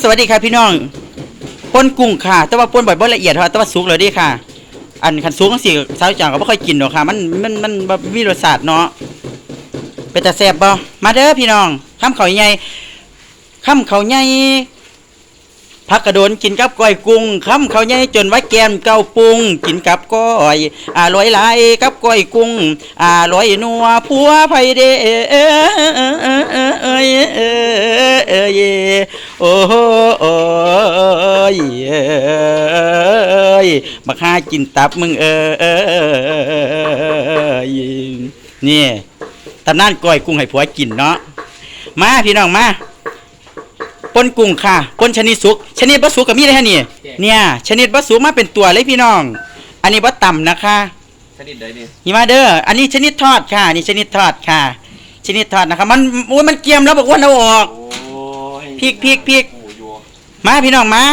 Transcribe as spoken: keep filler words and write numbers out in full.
สวัสดีค่ะพี่น้อง ป่นกุ้งค่ะ แต่ว่าป่นแบบบ่ละเอียดค่ะ แต่ว่าสุกแล้วเด้ค่ะ อันคันสุกจั่งซี้สาวจ๋างก็บ่ค่อยกินดอกค่ะ มันมันมันบ่มีรสชาติเนาะ เป็นตาแซ่บบ่ มาเด้อพี่น้อง คำข้าวใหญ่ คำข้าวใหญ่ ผักกระโดนกินกับก้อยกุ้ง คำข้าวใหญ่จนว่าแก้มเก่าปุง กินกับก้อย อร่อยหลายกับก้อยกุ้ง อร่อยนัวผัวไผเด้ เอ้ย โอ้ย เอ้ย บักห่ากินตับมึงเอ้ย นี่ ตำนานก้อยกุ้งให้ผัวกินเนาะ มาพี่น้องมา ป่นกุ้งค่ะ ป่นชนิดสุก ชนิดบ่สุกก็มีเลยฮะนี่ เนี่ย ชนิดบ่สุกมาเป็นตัวเลยพี่น้อง อันนี้บ่ตำนะคะ ชนิดใดนี่ นี่มาเด้อ อันนี้ชนิดทอดค่ะ นี่ชนิดทอดค่ะ ชนิดทอดนะคะ มัน โอ้ย มันเกรียมแล้วบอกอ้วนเอาออก โอ้ย พริกพริกพริก โอ้ย มาพี่น้องมา